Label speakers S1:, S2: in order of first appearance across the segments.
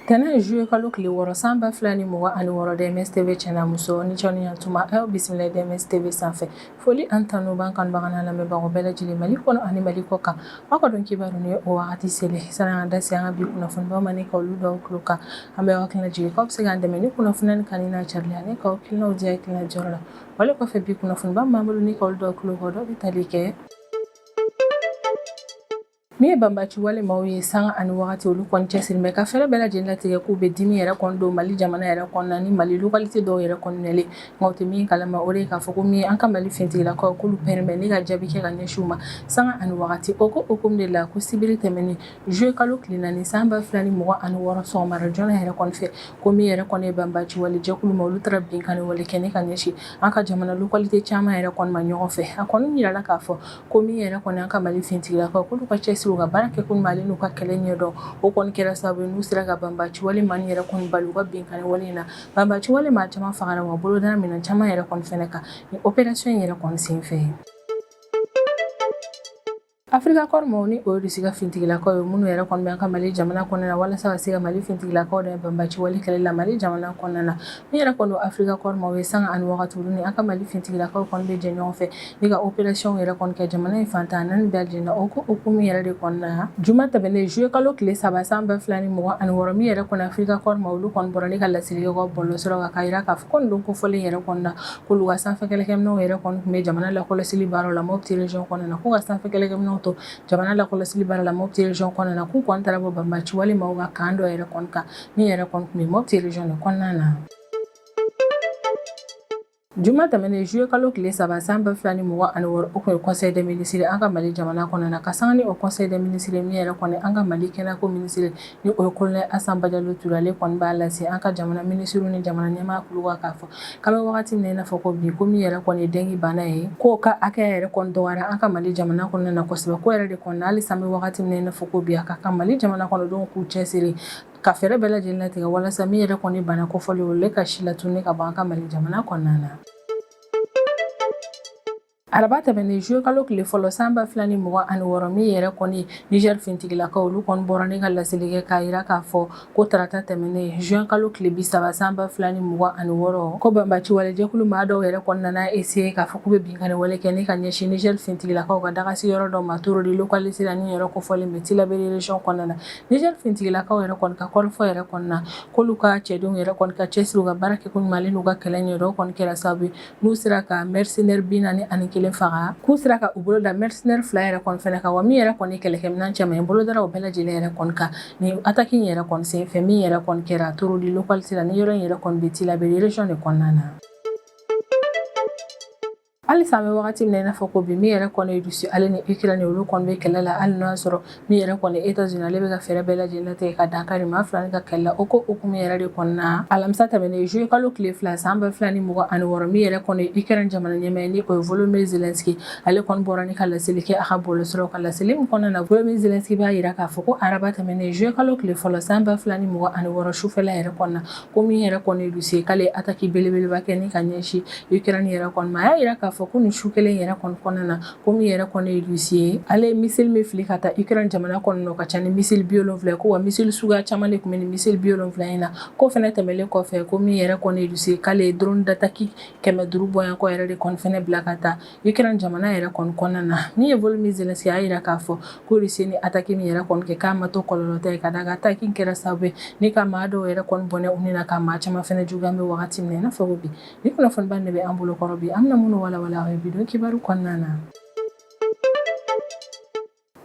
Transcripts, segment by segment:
S1: Tɛnɛn juillet kalo tile 6 san 2026, DMS TV cɛ n'a muso, ni cɛw ni yantuma, aw bisimila DMS TV sanfɛ. Foli ani tanu b'an kanubaga n'a lamɛnbagaw bɛɛ lajɛlen, Mali kɔnɔ ani Mali kɔ kan. Aw ka don kibaru ni o wagati selen. Sani an da se an ka bi kunnafonibaw ma ni ka olu da aw tulo kan, an bɛ aw hakilina jigin k'aw bɛ se k'an dɛmɛ ni kunnafoniya nin kanuni n'a carili ani k'aw hakilinaw di hakilina jɔyɔrɔ la. Wale kɔfɛ, bi kunnafoniba min b'an bolo ni ka olu da aw tulo kan, dɔw bɛ tali kɛ min ye banbaci wale maaw ye sanga ani wagati, olu kɔni cɛsiri bɛ ka fɛɛrɛ bɛɛ lajɛlen latigɛ k'u bɛ dimi yɛrɛ kɔni don Mali jamana yɛrɛ kɔnɔna ni Mali localité dɔw yɛrɛ kɔni minɛlen. Nka u tɛ min kalama, o de ye k'a fɔ ko min ye an ka Mali finitigilakaw, k'olu pɛrɛn bɛ ni ka jaabi kɛ ka ɲɛsin u ma sanga ani wagati. O ko hukumu de la, ko sibiri tɛmɛnen juillet kalo tile 4 san 2026, sɔgɔmada joona yɛrɛ kɔni fɛ, ko min yɛrɛ kɔni ye banbaci wale jɛkulu ma, olu taara binkanni wale kɛ ni ka ɲɛsin an ka jamana localité caman yɛrɛ kɔni ma ɲɔgɔn fɛ. A kɔni yirala k'a fɔ ko min yɛrɛ kɔni an ka Mali finitigilakaw, k'olu ka cɛsiri, u ka baara kɛ ko ɲuman ale n'u ka kɛlɛ ɲɛdɔn, o kɔni kɛra sababu ye n'u sera ka banbaci wale maa yɛrɛ kɔni bali u ka binkanni wale in na. Banbaci wale maa caman fagara, wa bolo dara minɛn caman yɛrɛ kɔni fɛnɛ kan ni opération in yɛrɛ kɔni sen fɛ. Africa Corps maaw, ni o ye Russie ka finitigilakaw ye, minnu yɛrɛ kɔni bɛ an ka Mali jamana kɔnɔna na walasa ka se ka Mali finitigilakaw dɛmɛ banbaci wale kɛlɛ la Mali jamana kɔnɔna na. Min yɛrɛ kɔni Africa Corps maaw ye, sanga ani wagati, olu ni an ka Mali finitigilakaw kɔni bɛ jɛ ɲɔgɔn fɛ ni ka opération yɛrɛ kɔni kɛ jamana in fan 14 bɛɛ lajɛlen na. O ko hukumu yɛrɛ de kɔnɔna na, juma tɛmɛnen juillet kalo tile 3 san 2026, min yɛrɛ kɔni Africa Corps maaw, olu kɔni bɔra ni ka laseli kɛ ka bɔlɔlɔsiraw kan k'a jira k'a fɔ ko nin don kofɔlen yɛrɛ kɔnɔna na, k'olu ka sanfɛ kɛlɛkɛminɛnw yɛrɛ kɔni tun bɛ jamana lakɔlɔsili baaraw la Mopti région kɔnɔna na, k'u ka sanfɛ kɛlɛkɛminɛnw to jamana lakɔlɔsili baara la Mopti région kɔnɔna na, k'u kɔni taara bɔ banbaci wale maaw ka camp dɔ yɛrɛ kɔni kan min yɛrɛ kɔni tun bɛ Mopti région de kɔnɔna na. Juma tɛmɛnen juillet kalo tile 3 san 2026, o tun ye conseil des ministres an ka Mali jamana kɔnɔna na. Ka sanga ni o conseil des ministres, min yɛrɛ kɔni an ka Mali kɛnɛyako minisiri, ni o ye colonel Asan Bajalo Ture, ale kɔni b'a lase an ka jamana minisiriw ni jamana ɲɛmaa kulu kan k'a fɔ k'an bɛ wagati min na i n'a fɔ ko bi, ko min yɛrɛ kɔni ye dengue bana ye, k'o ka hakɛya yɛrɛ kɔni dɔgɔyara an ka Mali jamana kɔnɔna na kosɛbɛ. Ko yɛrɛ de kɔnɔna, halisa an bɛ wagati min na i n'a fɔ ko bi, a ka kan Mali jamana kɔnɔdenw k'u cɛsiri ka fɛɛrɛ bɛɛ lajɛlen latigɛ walasa min yɛrɛ kɔni bana kofɔlen, olu ka si latunu ka bɔ an ka Mali jamana kɔnɔna na. Araba tɛmɛnen juillet kalo tile 1 san 2026, min yɛrɛ kɔni Niger finitigilakaw, olu kɔni bɔra ni ka laseli kɛ k'a jira k'a fɔ ko tarata tɛmɛnen juin kalo tile 30 san 2026, ko banbaci wale jɛkulu maa dɔw yɛrɛ kɔni nana essayer k'a fɔ k'u bɛ binkanni wale kɛ ni ka ɲɛsin Niger finitigilakaw ka dagasigi yɔrɔ dɔ ma Torodi localité la, ni yɛrɛ kofɔlen bɛ Tillabéri région kɔnɔna na. Niger finitigilakaw yɛrɛ kɔni ka kɔrɔfɔ yɛrɛ kɔnɔna na, k'olu ka cɛdenw yɛrɛ kɔni ka cɛsiri, u ka baara kɛ ko ɲuman ale n'u ka kɛlɛ ɲɛdɔn kɔni kɛra sababu ye n'u sera ka mercenaire 41 faga, k'u sera ka u bolo da mercenaire 2 yɛrɛ kɔni fɛnɛ kan, wa min yɛrɛ kɔni kɛlɛkɛminɛn caman ye, bolo dara o bɛɛ lajɛlen yɛrɛ kɔni kan ni attaque in yɛrɛ kɔni senfɛ, min yɛrɛ kɔni kɛra Torodi localité la, ni yɔrɔ in yɛrɛ kɔni bɛ Tillabéri région de kɔnɔna na. Halisa an bɛ wagati min na i n'a fɔ ko bi, min yɛrɛ kɔni ye Russie ale ni Ukraine, olu kɔni bɛ kɛlɛ la, hali n'o y'a sɔrɔ min yɛrɛ kɔni États-Unis, ale bɛ ka fɛɛrɛ bɛɛ lajɛlen latigɛ ka dankari maa fila ni ka kɛlɛ la. O ko hukumu yɛrɛ de kɔnɔna na, alamisa tɛmɛnen juillet kalo tile 2 san 2026, min yɛrɛ kɔni Ukraine jamana ɲɛmaa, ni o ye Volodymyr Zelensky, ale kɔni bɔra ni ka laseli kɛ a ka bɔlɔlɔsiraw kan. Laseli min kɔnɔna na, Volodymyr Zelensky b'a jira k'a fɔ ko araba tɛmɛnen juillet kalo tile 1 san 2026 sufɛla yɛrɛ kɔnɔna, ko min yɛrɛ kɔni Russie, k'ale ye attaque belebeleba kɛ ni ka ɲɛsin Ukraine yɛrɛ kɔni ma. A y'a jira k'a fɔ ko nin su kelen yɛrɛ kɔni kɔnɔna na, ko min yɛrɛ kɔni ye Russie ye, ale ye missile min fili ka taa Ukraine jamana kɔnɔna na, o ka ca ni missile 70, ko wa missile suguya caman de tun bɛ nin missile 70 in na. K'o fɛnɛ tɛmɛnen kɔfɛ, ko min yɛrɛ kɔni ye Russie, k'ale ye drone d'attaque 500 bɔɲɔgɔnko yɛrɛ de kɔni fɛnɛ bila ka taa Ukraine jamana yɛrɛ kɔni kɔnɔna na. Min ye Volodymyr Zelensky, a y'a jira k'a fɔ ko Russie ni attaque min yɛrɛ kɔni kɛ, k'a ma to kɔlɔlɔ tɛ ye, ka d'a kan attaque in kɛra sababu ye ni ka maa dɔw yɛrɛ kɔni bɔnɛ u ni na, ka maa caman fɛnɛ juguya. An bɛ wagati min na i n'a fɔ ko bi, ni kunnafoniba de bɛ an bolo kɔrɔ bi, an bɛna minnu walawala aw ye bi don kibaru kɔnɔna na.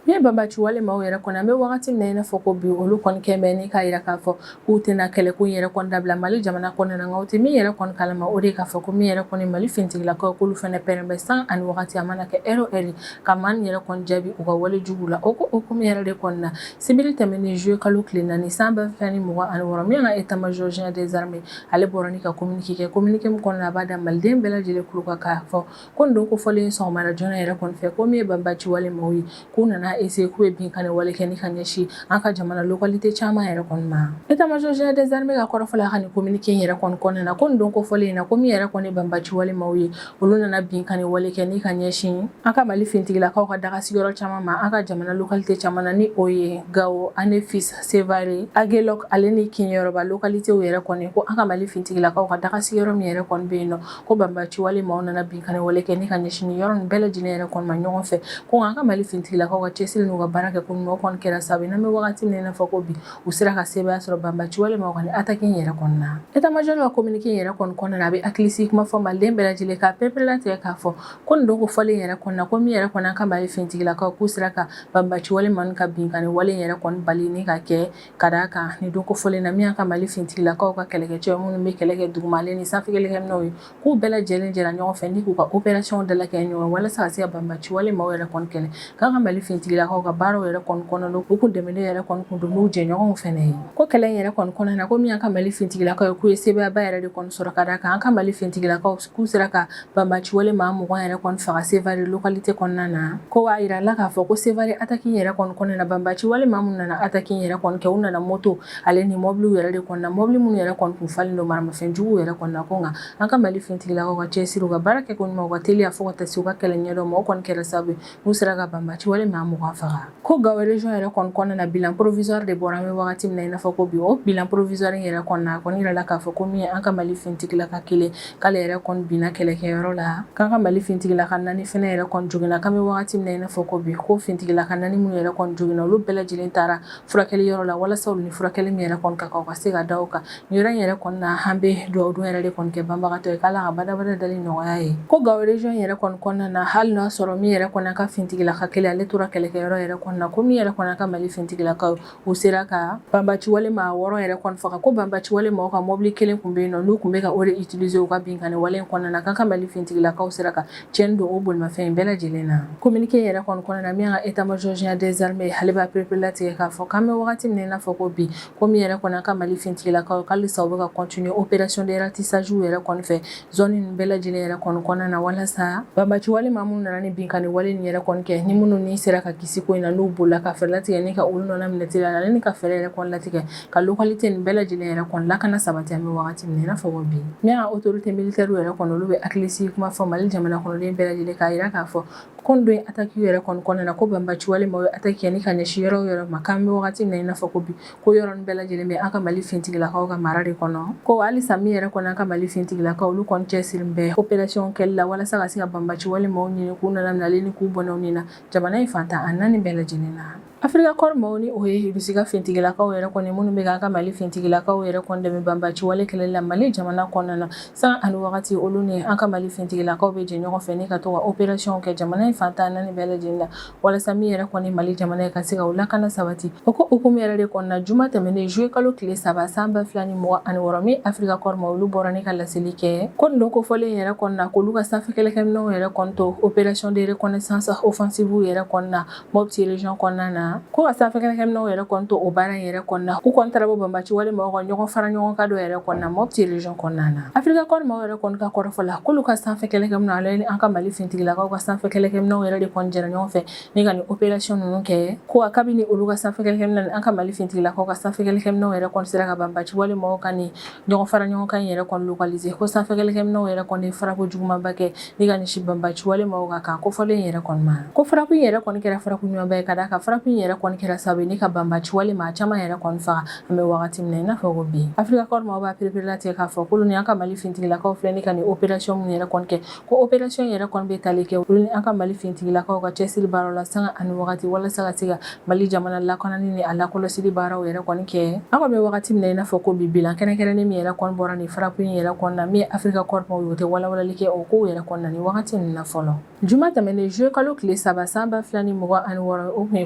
S1: Min ye banbaci wale maaw yɛrɛ kɔni, an bɛ wagati min na i n'a fɔ ko bi, olu kɔni kɛn bɛ ni k'a jira k'a fɔ k'u tɛna kɛlɛko in yɛrɛ kɔni dabila Mali jamana kɔnɔna na. Nka u tɛ min yɛrɛ kɔni kalama, o de ye k'a fɔ ko min yɛrɛ kɔni Mali finitigilakaw, k'olu fɛnɛ pɛrɛn bɛ san ani wagati, a mana kɛ heure o heure, ka maa nin yɛrɛ kɔni jaabi u ka wale jugu la. O ko hukumu yɛrɛ de kɔnɔna na, sibiri tɛmɛnen juillet kalo tile 4 san 2026, min ka état major général des armées, ale bɔra ni ka communiqué kɛ. Communiqué min kɔnɔna na, a b'a da maliden bɛɛ lajɛlen tulo kan k'a fɔ ko nin don kofɔlen sɔgɔmada joona yɛrɛ kɔni fɛ, ko min ye banbaci wale maaw ye, k'u nana essayer k'u bɛ binkanni wale kɛ ni ka ɲɛsin an ka jamana localité caman yɛrɛ kɔni ma. État-major général des armées ka kɔrɔfɔ la, a ka nin communiqué in yɛrɛ kɔni kɔnɔna na, ko nin don kofɔlen in na, ko min yɛrɛ kɔni banbaci wale maaw ye, olu nana binkanni wale kɛ ni ka ɲɛsin an ka Mali finitigilakaw ka daga sigiyɔrɔ caman ma an ka jamana localité caman na, ni o ye Gawo, Anefis, Sevare, Agelok ale ni Keɲerɔba localitéw yɛrɛ kɔni. Ko an ka Mali finitigilakaw ka daga sigiyɔrɔ min yɛrɛ kɔni bɛ yen nɔ, ko banbaci wale maaw nana binkanni wale kɛ ni ka ɲɛsin nin yɔrɔ nin bɛɛ lajɛlen yɛrɛ kɔni ma ɲɔgɔn fɛ. Ko an ka Mali finitigilakaw ka cɛsiri n'u ka baara kɛ ko ɲuman kɔni kɛra sababu ye, n'an bɛ wagati min na i n'a fɔ ko bi, u sera ka sebaaya sɔrɔ banbaci wale maaw ka nin attaque in yɛrɛ kɔnɔna na. État-major ka communiqué in yɛrɛ kɔni kɔnɔna na, a bɛ hakilisigi kuma fɔ Maliden bɛɛ lajɛlen ka pereperelatigɛ k'a fɔ ko nin don ko fɔlen yɛrɛ kɔnɔna, ko min yɛrɛ kɔni an ka Mali finitigilakaw k'u sera ka banbaci wale maa ka binkanni wale in yɛrɛ kɔni bali ni ka kɛ, ka d'a kan nin don ko fɔlen na, min y'an ka Mali finitigilakaw ka kɛlɛkɛcɛ minnu bɛ kɛlɛ kɛ duguma ale ni sanfɛ kɛlɛkɛminɛnw ye, k'u bɛɛ lajɛlen jɛra ɲɔgɔn fɛ ni k'u ka opération dalakɛ ɲɔgɔn walasa ka se ka banbaci wale maaw yɛrɛ kɔni kɛlɛ, k'an ka Mali finitigilakaw ka baaraw yɛrɛ kɔni kɔnɔna, u kun dɛmɛnen yɛrɛ kɔni kun don n'u jɛɲɔgɔnw fɛnɛ ye. Ko kɛlɛ in yɛrɛ kɔni kɔnɔna na, ko min y'an ka Mali finitigilakaw ye, k'u ye sebaayaba yɛrɛ de kɔni sɔrɔ, ka d'a kan an ka Mali finitigilakaw k'u sera ka banbaci wale maa 20 yɛrɛ kɔni faga Sevare localité kɔnɔna na. Ko a yira la k'a fɔ ko Sevare attaque in yɛrɛ kɔni kɔnɔna na, banbaci wale maa minnu nana attaque in yɛrɛ kɔni kɛ, u nana moto ale ni mɔbiliw yɛrɛ de kɔnɔna, mɔbili minnu yɛrɛ kɔni kun falen don maramafɛn juguw yɛrɛ kɔnɔna. Ko nka an ka Mali finitigilakaw ka cɛsiri, u ka baara kɛ ko ɲuman, u ka teliya fo ka taa se u ka kɛlɛ ɲɛdɔn ma, o kɔni kɛra sababu ye n'u sera ka banbaci wale maa 20 faga. Ko Gawo région yɛrɛ kɔni kɔnɔna na, bilan provisoire de bɔra an bɛ wagati min na i n'a fɔ ko bi. O bilan provisoire in yɛrɛ kɔnɔna, a kɔni yirala k'a fɔ ko min ye an ka Mali finitigilaka kelen, k'ale yɛrɛ kɔni binna kɛlɛkɛyɔrɔ la, k'an ka Mali finitigilaka naani fɛnɛ yɛrɛ kɔni joginna. K'an bɛ wagati min na i n'a fɔ ko bi, ko finitigilaka naani minnu yɛrɛ kɔni joginna, olu bɛɛ lajɛlen taara furakɛli yɔrɔ la walasa olu ni furakɛli min yɛrɛ kɔni ka kan, u ka se ka da o kan. Nin yɔrɔ in yɛrɛ kɔni na, an bɛ dugawu don yɛrɛ de kɔni kɛ banbagatɔ ye, k'Ala ka badabada dali nɔgɔya ye. Ko Gawo région yɛrɛ kɔni kɔnɔna na, hali n'a sɔrɔ min yɛrɛ kɔni ka finitigilaka kelen, ale tora kɛlɛkɛyɔrɔ yɛrɛ kɔnɔna na, ko min yɛrɛ kɔni ka Mali finitigilakaw, u sera ka banbaci wale maa 6 yɛrɛ kɔni faga. Ko banbaci wale maaw ka mɔbili kelen kun bɛ yen nɔ, n'u kun bɛ ka o de utiliser u ka binkanni wale in kɔnɔna na, k'an ka Mali finitigilakaw sera ka tiɲɛni don o bolimafɛn in bɛɛ lajɛlen na. Communiqué yɛrɛ kɔni kɔnɔna na, min y'an ka état-major général des armées, ale b'a pereperelatigɛ k'a fɔ k'an bɛ wagati min na i n'a fɔ ko bi, ko min yɛrɛ kɔni an ka Mali finitigilakaw, k'alisa u bɛ ka continuer opération de ratissage yɛrɛ kɔni fɛ zone ninnu bɛɛ lajɛlen yɛrɛ kɔni kɔnɔna na, walasa banbaci wale maa minnu nana ni binkanni wale nin yɛrɛ kɔni kɛ, ni minnu ni sera ka kisi ko in na, n'u bolila, ka fɛɛrɛ latigɛ ni ka olu nɔ minɛ teliya la, ale ni ka fɛɛrɛ yɛrɛ kɔni latigɛ ka localité nin bɛɛ lajɛlen yɛrɛ kɔni lakana sabati an bɛ wagati min na i n'a fɔ ko bi. Min y'an autorité militaire yɛrɛ kɔni, olu bɛ hakilisigi kuma fɔ Mali jamana kɔnɔden bɛɛ lajɛlen, k'a yira k'a fɔ ko nin don in attaque yɛrɛ kɔni kɔnɔna na, ko banbaci wale maaw ye attaque kɛ ni ka ɲɛsin yɔrɔ o yɔrɔ ma, k'an bɛ wagati min na i n'a fɔ ko bi, ko yɔrɔ nin bɛɛ lajɛlen bɛ an ka Mali finitigilakaw ka mara de kɔnɔ. Ko halisa min yɛrɛ kɔni an ka Mali finitigilakaw, olu kɔni cɛsiri bɛ opération kɛli la walasa ka se ka banbaci wale maaw ɲini k'u nana minɛ ni k'u bɔnɛ u ni na jamana in fan 14 bɛɛ lajɛlen na. Africa Corps maaw, ni o ye Rusi ka finitigilakaw yɛrɛ kɔni, minnu bɛ k'an ka Mali finitigilakaw yɛrɛ kɔni dɛmɛ banbaci wale kɛlɛli la Mali jamana kɔnɔna na, san ani wagati olu ni an ka Mali finitigilakaw bɛ jɛ ɲɔgɔn fɛ ni ka to ka opération kɛ jamana in fan 14 bɛɛ lajɛlen na, walasa min yɛrɛ kɔni Mali jamana ye ka se ka u lakana sabati. O ko hukumu yɛrɛ de kɔnɔna, juma tɛmɛnen juillet kalo tile 3 san 2026, min Africa Corps maaw, olu bɔra ni ka laseli kɛ ko nin don kofɔlen yɛrɛ kɔnɔna, k'olu ka sanfɛ kɛlɛkɛminɛnw yɛrɛ kɔni to opération de reconnaissance offensive yɛrɛ kɔnɔna Mopti région kɔnɔna na. Ko ka sanfɛ kɛlɛkɛminɛnw yɛrɛ kɔni to o baara in yɛrɛ kɔnɔna, u kɔni taara bɔ banbaci wale maaw ka ɲɔgɔn fara ɲɔgɔn kan dɔ yɛrɛ kɔnɔna Mopti région kɔnɔna na. Africa Corps maaw yɛrɛ kɔni ka kɔrɔfɔ la, k'olu ka sanfɛ kɛlɛkɛminɛnw ale ni an ka Mali finitigilakaw ka sanfɛ kɛlɛkɛminɛnw yɛrɛ de kɔni jɛra ɲɔgɔn fɛ ni ka nin opération ninnu kɛ. Ko kabini olu ka sanfɛ kɛlɛkɛminɛn ni an ka Mali finitigilakaw ka sanfɛ kɛlɛkɛminɛnw yɛrɛ kɔni sera ka banbaci wale maaw ka nin ɲɔgɔn fara ɲɔgɔn kan yɛrɛ kɔni localiser, ko sanfɛ kɛlɛkɛminɛnw yɛrɛ kɔni frappe jugumanba kɛ ni ka ɲɛsin banbaci wale maaw ka kan kofɔlen yɛrɛ kɔni ma. Ko frappe in yɛrɛ kɔni kɛra frappe ɲumanba ye, ka d'a kan frappe in yɛrɛ kɔni kɛra sababu ye ni ka banbaci wale maa caman yɛrɛ kɔni faga an bɛ wagati min na i n'a fɔ ko bi. Africa Corps maaw b'a pereperelatigɛ k'a fɔ k'olu ni an ka Mali finitigilakaw filɛ ni ka nin opération minnu yɛrɛ kɔni kɛ, ko opération yɛrɛ kɔni bɛ tali kɛ olu ni an ka Mali finitigilakaw ka cɛsiri baaraw la sanga ani wagati, walasa ka se ka Mali jamana lakanani ni a lakɔlɔsili baaraw yɛrɛ kɔni kɛ. An kɔni bɛ wagati min na i n'a fɔ ko bi, bilan kɛrɛnkɛrɛnnen min yɛrɛ kɔni bɔra nin frappe in yɛrɛ kɔnɔna na, min ye Africa Corps maaw ye, o tɛ walawalali kɛ o kow yɛrɛ kɔnɔna na nin wagati ninnu na fɔlɔ. Juma tɛmɛnen juillet kalo tile 3 san 2026, o tun ye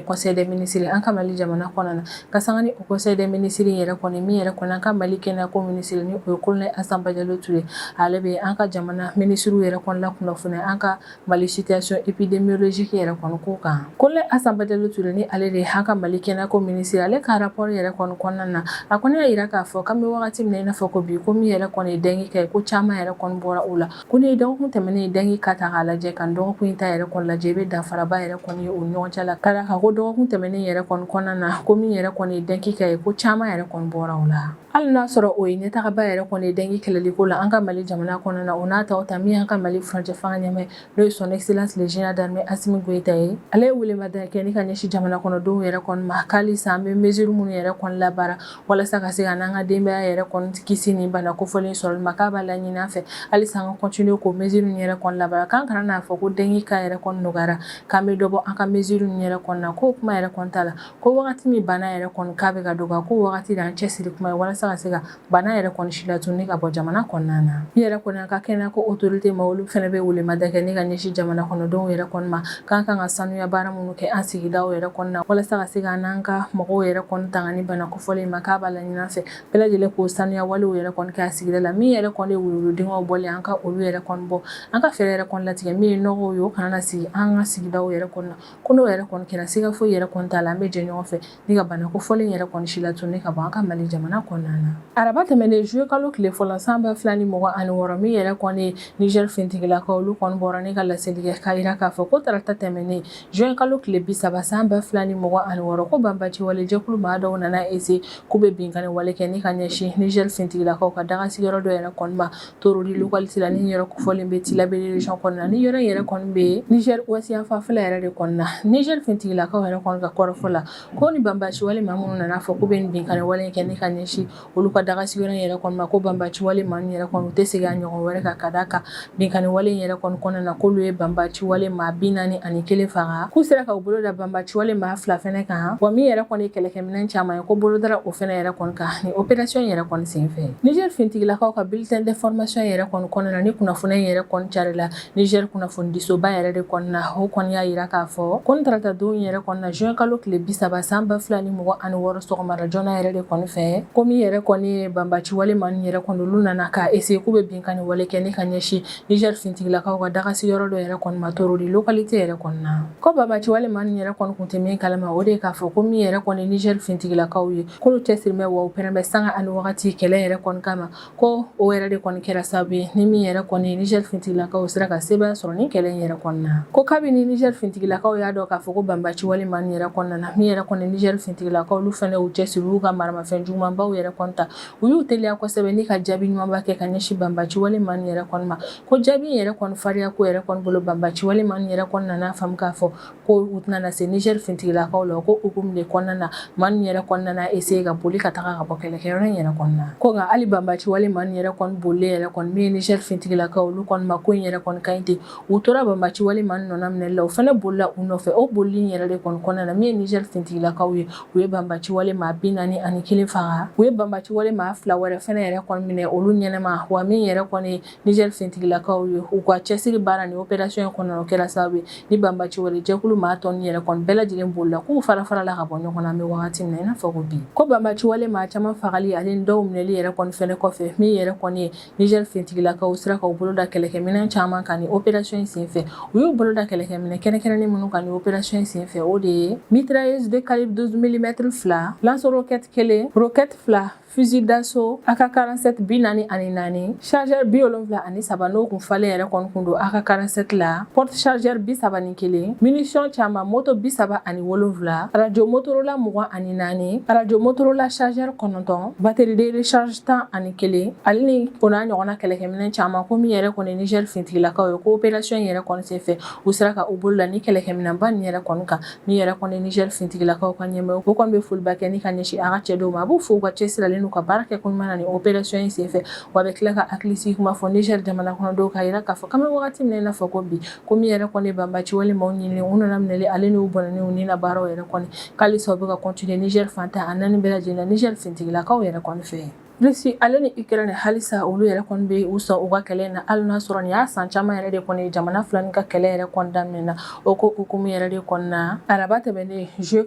S1: conseil des ministres an ka Mali jamana kɔnɔna na, ka sanga ni o conseil des ministres yɛrɛ kɔni min yɛrɛ kɔni an ka Mali kɛnɛyako minisiri ni o ye colonel Asan Bajalo Ture, ale bɛ an ka jamana minisiriw yɛrɛ kɔni lakunnafoniya an ka Mali situation épidémiologique yɛrɛ kɔni ko kan. Colonel Asan Bajalo Ture ni ale de ye an ka Mali kɛnɛyako minisiri, ale ka rapport yɛrɛ kɔni kɔnɔna na, a kɔni y'a jira k'a fɔ k'an bɛ wagati min na i n'a fɔ ko bi, ko min yɛrɛ kɔni ye dengue cas ye, ko caman yɛrɛ kɔni bɔra o la. Ko n'i ye dɔgɔkun tɛmɛnen ye dengue cas ta k'a lajɛ ka dɔgɔkun in ta yɛrɛ kɔni lajɛ, i bɛ danfaraba yɛrɛ kɔni ye o ni ɲɔgɔn cɛ la, ka d'a kan ko dɔgɔkun tɛmɛnen yɛrɛ kɔni kɔnɔna na, ko min yɛrɛ kɔni ye dengue cas ye, ko caman yɛrɛ kɔni bɔra o la. Hali n'a sɔrɔ o ye ɲɛtagaba yɛrɛ kɔni ye dengue kɛlɛliko la an ka Mali jamana kɔnɔna na, o n'a ta o ta, min y'an ka Mali furancɛ fanga ɲɛmaa, n'o ye son excellence le général d'armée Assimi Goïta ye, ale ye welemada kɛ ni ka ɲɛsin jamana kɔnɔdenw yɛrɛ kɔni ma, k'halisa an bɛ mesure minnu yɛrɛ kɔni labaara walasa ka se ka n'an ka denbaya yɛrɛ kɔni kisi nin bana kofɔlen sɔrɔli ma, k'a b'a laɲini an fɛ halisa an ka continuer k'o mesure ninnu yɛrɛ kɔni labaara, k'an kana n'a fɔ ko dengue cas yɛrɛ kɔni nɔgɔyara k'an bɛ dɔ bɔ an ka mesure ninnu yɛrɛ kɔni na, k'o kuma yɛrɛ kɔni t'a la. Ko wagati min bana yɛrɛ kɔni k'a bɛ ka dɔgɔya, ko wagati de an cɛsiri kuma ye walasa ka se ka bana yɛrɛ kɔni silatunu ka bɔ jamana kɔnɔna na. Min yɛrɛ kɔni an ka kɛnɛyako autorité ma, olu fana bɛ welemada kɛ ni ka ɲɛsin jamana kɔnɔdenw yɛrɛ kɔni ma, k'an kan ka sanuya baara minnu kɛ an sigidaw yɛrɛ kɔni na walasa ka se ka n'an ka mɔgɔw yɛrɛ kɔni tanga ni bana kofɔlen ma, k'a b'a laɲini an fɛ bɛɛ lajɛlen k'o sanuya walew yɛrɛ kɔni kɛ a sigida la. Min yɛrɛ kɔni ye wuluwuludingɛw bɔlen, an ka olu yɛrɛ kɔni bɔ, an ka fɛɛrɛ yɛrɛ kɔni latigɛ min ye nɔgɔw ye, o kana na sigi an ka sigidaw yɛrɛ kɔni na. Ko n'o yɛrɛ kɔni kɛra, siga foyi yɛrɛ kɔni t'a la, an bɛ jɛ ɲɔgɔn fɛ ni ka bana kofɔlen yɛrɛ kɔni silatunu ka bɔ an ka Mali jamana kɔnɔna na. Araba tɛmɛnen juillet kalo tile fɔlɔ san 2026, min yɛrɛ kɔni ye Niger finitigilakaw, olu kɔni bɔra ni ka laseli kɛ k'a jira k'a fɔ ko tarata tɛmɛnen juin kalo tile 30 san 2026, ko banbaci wale jɛkulu maa dɔw nana essayer k'u bɛ binkanni wale kɛ ni ka ɲɛsin Niger finitigilakaw ka daga sigiyɔrɔ dɔ yɛrɛ kɔni ma Torodi localité la, ni yɔrɔ kofɔlen bɛ Tillabéri région kɔnɔna na, ni yɔrɔ yɛrɛ kɔni bɛ Niger ouest yanfanfɛla yɛrɛ de kɔnɔna na. Niger finitigilakaw yɛrɛ kɔni ka kɔrɔfɔ la, ko ni banbaci wale maa minnu nana fɔ k'u bɛ nin binkanni wale kɛ ni ka ɲɛsin olu ka daga sigiyɔrɔ yɛrɛ kɔni ma, ko banbaci wale maa ninnu yɛrɛ kɔni u tɛ segin a ɲɔgɔn wɛrɛ kan, ka d'a kan binkanni wale in yɛrɛ kɔni kɔnɔna na, k'olu ye banbaci wale maa 41 faga, k'u sera ka u bolo da banbaci wale maa 2 fɛnɛ kan, wa min yɛrɛ kɔni ye kɛlɛkɛminɛn caman ye, ko bolo dara o fɛnɛ yɛrɛ kɔni kan ni opération yɛrɛ kɔni senfɛ. Niger finitigilakaw ka bulletin d'information yɛrɛ kɔni kɔnɔna na, ni kunnafoniya yɛrɛ kɔni carila Niger kunnafonidisoba yɛrɛ de kɔnɔna na, o kɔni y'a jira k'a fɔ ko nin tarata don yɛrɛ kɔni na, juin kalo tile 30 san 2026, sɔgɔmada joona yɛrɛ de kɔni fɛ, ko min yɛrɛ kɔni ye banbaci wale maa ninnu yɛrɛ kɔni, olu nana ka essayer k'u bɛ binkanni wale kɛ ni ka ɲɛsin Niger finitigilakaw ka daga sigiyɔrɔ dɔ yɛrɛ kɔni ma Torodi localité yɛrɛ kɔni na. Ko banbaci wale maa ninnu yɛrɛ kɔni kun tɛ min kalama, o de ye k'a fɔ ko min yɛrɛ kɔni Niger finitigilakaw ye, k'olu cɛsiri bɛ wa u pɛrɛn bɛ sanga ani wagati kɛlɛ yɛrɛ kɔni kama, ko o yɛrɛ de kɔni kɛra sababu ye ni min yɛrɛ kɔni Niger finitigilakaw sera ka sebaaya sɔrɔ ni kɛlɛ in yɛrɛ kɔni na. Ko kabini Niger finitigilakaw y'a dɔn k'a fɔ ko banbaci wale maa ninnu yɛrɛ kɔni nana, min yɛrɛ kɔni Niger finitigilakaw, olu fɛnɛ y'u cɛsiri, u y'u ka maramafɛn jugumanbaw yɛrɛ kɔni ta, u y'u teliya kosɛbɛ ni ka jaabi ɲumanba kɛ ka ɲɛsin banbaci wale maa ninnu yɛrɛ kɔni ma. Ko jaabi in yɛrɛ kɔni farinya ko yɛrɛ kɔni bolo, banbaci wale maa ninnu yɛrɛ kɔni nana faamu k'a fɔ ko u tɛna na se Niger finitigilakaw la. Ko hukumu de kɔnɔna na, maa ninnu yɛrɛ kɔni nana essayer ka boli ka taga ka bɔ kɛlɛkɛyɔrɔ in yɛrɛ kɔnɔna na. Ko nka hali banbaci wale maa ninnu yɛrɛ kɔni bolilen yɛrɛ kɔni, min ye Niger finitigilakaw, olu kɔni ma ko in yɛrɛ kɔni ka ɲi ten, u tora banbaci wale maa ninnu nɔna minɛli la, u fana bolila u nɔfɛ. O bolili in yɛrɛ de kɔni kɔnɔna na, min ye Niger finitigilakaw ye, u ye banbaci wale maa 41 faga, u ye banbaci wale maa 2 wɛrɛ fana yɛrɛ kɔni minɛ olu ɲɛnama, wa min yɛrɛ kɔni Niger finitigilakaw ye, u ka cɛsiri baara ni opération in kɔnɔna, o kɛra sababu ye ni banbaci wale jɛkulu maa tɔ ninnu yɛrɛ kɔni bɛɛ lajɛlen bolila, k'u fara farala ka bɔ ɲɔgɔn na. An bɛ wagati min na i n'a fɔ ko bi, ko banbaci wale maa caman fagali ale ni dɔw minɛli yɛrɛ kɔni fɛnɛ kɔfɛ, min yɛrɛ kɔni ye Niger finitigilakaw sera k'u bolo da kɛlɛkɛminɛn caman kan ni opération in senfɛ. U y'u bolo da kɛlɛkɛminɛn kɛrɛnkɛrɛnnen minnu kan ni opération in senfɛ, o de ye mitrailleuse de calibre 12 mm 2, lance-roquette 1, roquette 2, fusil d'assaut AK-47 44, chargeur 73, n'o kun falen yɛrɛ kɔni kun don AK-47 la, porte chargeur 31, munition caman, moto 37, radio Motorola 24, radio Motorola chargeur 9, batterie de recharge 11, ale ni o n'a ɲɔgɔnna kɛlɛkɛminɛn caman. Ko min yɛrɛ kɔni Niger finitigilakaw ye, ko opération yɛrɛ kɔni senfɛ, u sera ka u bolo la ni kɛlɛkɛminɛnba nin yɛrɛ kɔni kan. Min yɛrɛ kɔni Niger finitigilakaw ka ɲɛmɔgɔ, o kɔni bɛ foliba kɛ ni ka ɲɛsin a ka cɛdenw ma, a b'u fo u ka cɛsiri ale n'u ka baara kɛ ko ɲuman na ni opération in senfɛ, wa a bɛ tila ka hakilisigi kuma fɔ Niger jamana kɔnɔdenw k'a jira k'a fɔ k'an bɛ wagati min na i n'a fɔ ko bi, ko min yɛrɛ kɔni banbaci wale maaw ɲinini, u nana minɛli ale n'u bɔnɛni u ni na baaraw yɛrɛ kɔni, k'halisa u bɛ ka continuer Niger fan tan ani naani bɛɛ lajɛlen na, Niger finitigilakaw yɛrɛ kɔni fɛ. Russie ale ni Ukraine halisa olu yɛrɛ kɔni bɛ u sɔn u ka kɛlɛ na, hali n'a sɔrɔ nin y'a san caman yɛrɛ de kɔni jamana fila nin ka kɛlɛ yɛrɛ kɔni daminɛna. O ko hukumu yɛrɛ de kɔnɔna, araba tɛmɛnen juillet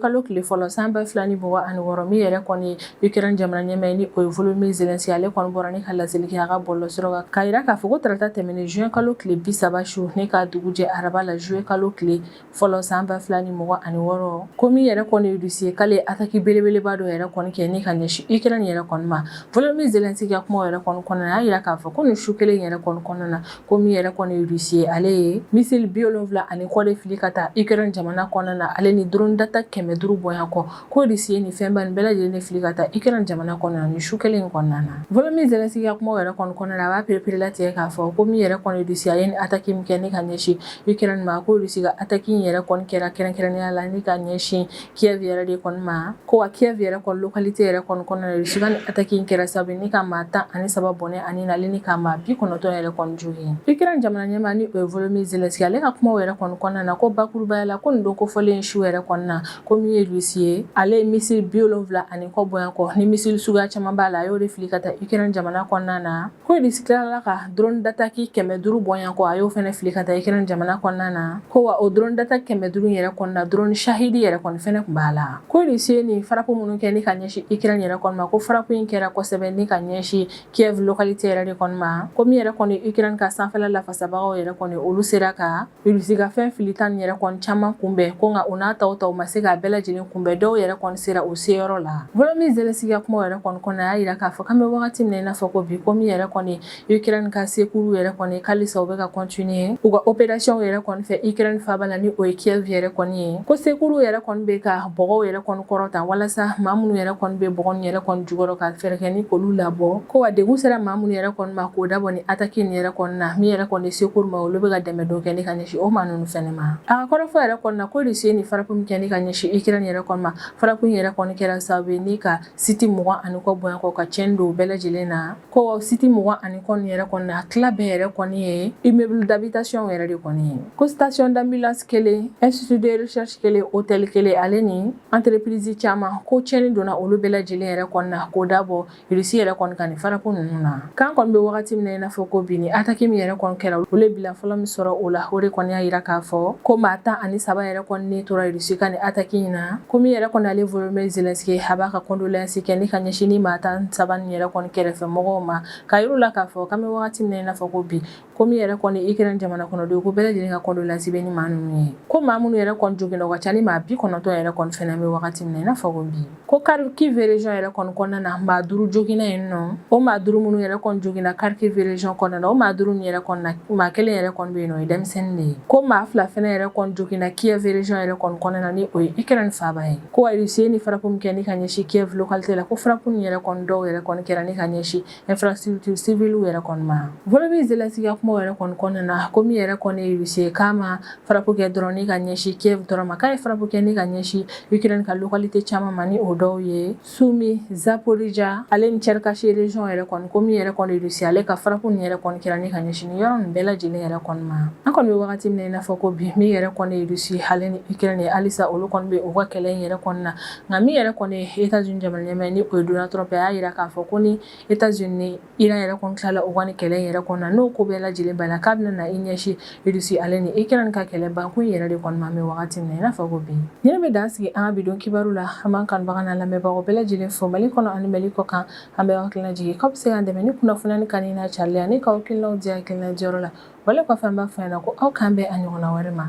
S1: kalo tile fɔlɔ san 2026, min yɛrɛ kɔni Ukraine jamana ɲɛmaa ni o ye Volodymyr Zelensky, ale kɔni bɔra ni ka laseli kɛ a ka bɔlɔlɔsira kan k'a jira k'a fɔ ko tarata tɛmɛnen juin kalo tile 30 su ni ka dugu jɛ araba la juillet kalo tile fɔlɔ san 2026, ko min yɛrɛ kɔni Russie k'ale ye attaque belebeleba dɔ yɛrɛ kɔni kɛ ni ka ɲɛsin Ukraine yɛrɛ kɔni ma. Volodymyr Zelensky ka kuma yɛrɛ kɔni kɔnɔna na, a y'a jira k'a fɔ ko nin su kelen yɛrɛ kɔni kɔnɔna na, ko min yɛrɛ kɔni Russie ale ye missile 70 ni kɔ de fili ka taa Ukraine jamana kɔnɔna na, ale ni drone d'attaque 500 bɔɲɔgɔn kɔ. Ko Russie ye nin fɛnba nin bɛɛ lajɛlen de fili ka taa Ukraine jamana kɔnɔna na nin su kelen in kɔnɔna na. Volodymyr Zelensky ka kuma yɛrɛ kɔni kɔnɔna na, a b'a pereperelatigɛ k'a fɔ ko min yɛrɛ kɔni Russie a ye nin attaque min kɛ ni ka ɲɛsin Ukraine ma, ko Russie ka attaque in yɛrɛ kɔni kɛra kɛrɛnkɛrɛnnenya la ni ka ɲɛsin Kiev yɛrɛ de kɔni ma. Ko wa Kiev yɛrɛ kɔni localité yɛrɛ kɔni kɔnɔna na, Russie ka nin attaque in kɛra sababu ni ka maa 13 bɔnɛ a ni na, ale ni ka maa 90 yɛrɛ kɔni jogin. Ukraine jamana ɲɛmaa ni o ye Volodymyr Zelensky, ale ka kumaw yɛrɛ kɔni kɔnɔna na, ko bakurubaya la ko nin don kofɔlen su yɛrɛ kɔnɔna na, ko min ye Russie ye, ale ye missile 70 ni kɔ bɔɲɔgɔn kɔ ni missile suguya caman b'a la, a y'o de fili ka taa Ukraine jamana kɔnɔna na. Ko Russie tilala ka drone d'attaque 500 bɔɲɔgɔn kɔ, a y'o fana fili ka taa Ukraine jamana kɔnɔna na. Ko wa o drone d'attaque 500 yɛrɛ kɔnɔna, drone Shahed yɛrɛ kɔni fɛnɛ tun b'a la. Ko Russie ye nin frappe minnu kɛ ni ka ɲɛsin Ukraine yɛrɛ kɔni ma, ko frappe in kɛra kosɛbɛ ni ka ɲɛsin Kiev localité yɛrɛ de kɔni ma. Ko min yɛrɛ kɔni Ukraine ka sanfɛla lafasabagaw yɛrɛ kɔni, olu sera ka Russie ka fɛn filita nin yɛrɛ kɔni caman kunbɛn, ko nka o n'a taw ta, u ma se k'a bɛɛ lajɛlen kunbɛn, dɔw yɛrɛ kɔni sera u seyɔrɔ la. Volodymyr Zelensky ka kuma yɛrɛ kɔni kɔnɔ, a y'a jira k'a fɔ k'an bɛ wagati min na i n'a fɔ ko bi, ko min yɛrɛ kɔni Ukraine ka secours yɛrɛ kɔni, k'alisa u bɛ ka continuer u ka opération yɛrɛ kɔni fɛ Ukraine faaba la ni o ye Kiev yɛrɛ kɔni ye. Ko secours yɛrɛ kɔni bɛ ka bɔgɔw yɛrɛ kɔni kɔrɔta walasa maa minnu yɛrɛ kɔni bɛ bɔgɔ nin yɛrɛ kɔni jukɔrɔ, ka fɛɛrɛ kɛ ni k'olu labɔ. Ko wa degun sera maa minnu yɛrɛ kɔni ma, k'o dabɔ ni attaque nin yɛrɛ kɔni na, min yɛrɛ kɔni secours ma, olu bɛ ka dɛmɛ dɔ kɛ ni ka ɲɛsin o maa ninnu fɛnɛ ma. A ka kɔrɔfɔ yɛrɛ kɔni na, ko Russie ye nin frappe min kɛ ni ka ɲɛsin Ukraine yɛrɛ kɔni ma, frappe in yɛrɛ kɔni kɛra sababu ye ni ka site 20 ni kɔ bɔɲɔgɔn kɔ, ka tiɲɛni don u bɛɛ lajɛlen na. Ko site 20 ni kɔ nin yɛrɛ kɔni na, a tila bɛɛ yɛrɛ kɔni ye immeuble d'habitation yɛrɛ de kɔni ye. Ko station d'ambulance kelen, institut de recherche kelen, hôtel kelen, ale ni entreprise caman, ko tiɲɛni donna olu bɛɛ lajɛlen yɛrɛ kɔni na, k'o dabɔ Russie yɛrɛ kɔni ka nin frappe ninnu na. K'an kɔni bɛ wagati min na i n'a fɔ ko bi, ni attaque min yɛrɛ kɔni kɛra, olu ye bilan fɔlɔ min sɔrɔ o la, o de kɔni y'a jira k'a fɔ ko maa 13 yɛrɛ kɔni ni tora Russie ka nin attaque in na. Ko min yɛrɛ kɔni ale Volodymyr Zelensky, a b'a ka condoléance kɛ ni ka ɲɛsin ni maa 13 nin yɛrɛ kɔni kɛrɛfɛ mɔgɔw ma, k'a yir'u la k'a fɔ k'an bɛ wagati min na i n'a fɔ ko bi, ko min yɛrɛ kɔni Ukraine jamana kɔnɔdenw, ko bɛɛ lajɛlen ka condoléance bɛ ni maa ninnu ye. Ko maa minnu yɛrɛ kɔni joginna, o ka ca ni maa 90 yɛrɛ kɔni fɛnɛ bɛ wagati min na i n'a fɔ ko bi. Ko Kharkiv région yɛrɛ kɔni kɔnɔna na, maa 5 joginna yen nɔ. O maa 5 minnu yɛrɛ kɔni joginna Kharkiv région kɔnɔna na, o maa 5 nin yɛrɛ kɔni na, maa kelen yɛrɛ kɔni bɛ yen nɔ, o ye denmisɛnnin de ye. Ko maa 2 fɛnɛ yɛrɛ kɔni joginna Kiev région yɛrɛ kɔni kɔnɔna na, ni o ye Ukraine faaba ye. Ko wa Russie ye ni frappe min kɛ ni ka ɲɛsin Kiev localité la, ko frappe nin yɛrɛ kɔni dɔw yɛrɛ kɔni kɛra ni ka ɲɛsin infrastructure civile yɛrɛ kɔni ma. Volodymyr Zelensky ka kuma yɛrɛ kɔni kɔnɔna na, ko min yɛrɛ kɔni ye Russie, k'a ma frappe kɛ dɔrɔn ni ka ɲɛsin Kiev dɔrɔn ma, k'a ye frappe kɛ ni ka ɲɛsin Ukraine ka localité caman ma, ni o dɔw ye Soumy, Zaporizhia ale ni Tcherkassy région yɛrɛ kɔni. Ko min yɛrɛ kɔni Russie, ale ka frappe nin yɛrɛ kɔni kɛra ni ka ɲɛsin nin yɔrɔ nin bɛɛ lajɛlen yɛrɛ kɔni ma. An kɔni bɛ wagati min na i n'a fɔ ko bi, min yɛrɛ kɔni ye Russie ale ni Ukraine ye, halisa olu kɔni bɛ u ka kɛlɛ in yɛrɛ kɔni na. Nka min yɛrɛ kɔni ye États-Unis jamana ɲɛmaa ni o ye Donald Trump, a y'a jira k'a fɔ ko ni États-Unis ni Iran yɛrɛ kɔni tilala u ka nin kɛlɛ in yɛrɛ kɔni na, n'o ko bɛɛ lajɛlen banna, k'a bɛna na i ɲɛsin Russie ale ni Ukraine ka kɛlɛ bankun yɛrɛ de kɔni ma, an bɛ wagati min na i n'a fɔ ko bi. Nin bɛ dan sigi an ka bi don kibaru la. An b'an kanubaga n'a lamɛnbagaw bɛɛ lajɛlen fo Mali kɔnɔ ani Mali kɔ kan. An bɛ hakilina jigin k'aw bɛ se k'an dɛmɛ ni kunnafoniya kanu n'a carilen ani k'aw hakilinaw di hakilina diyɔrɔ la. Wale kɔfɛ, an b'a fɔ ɲɛna ko aw k'an bɛn a ɲɔgɔnna wɛrɛ ma.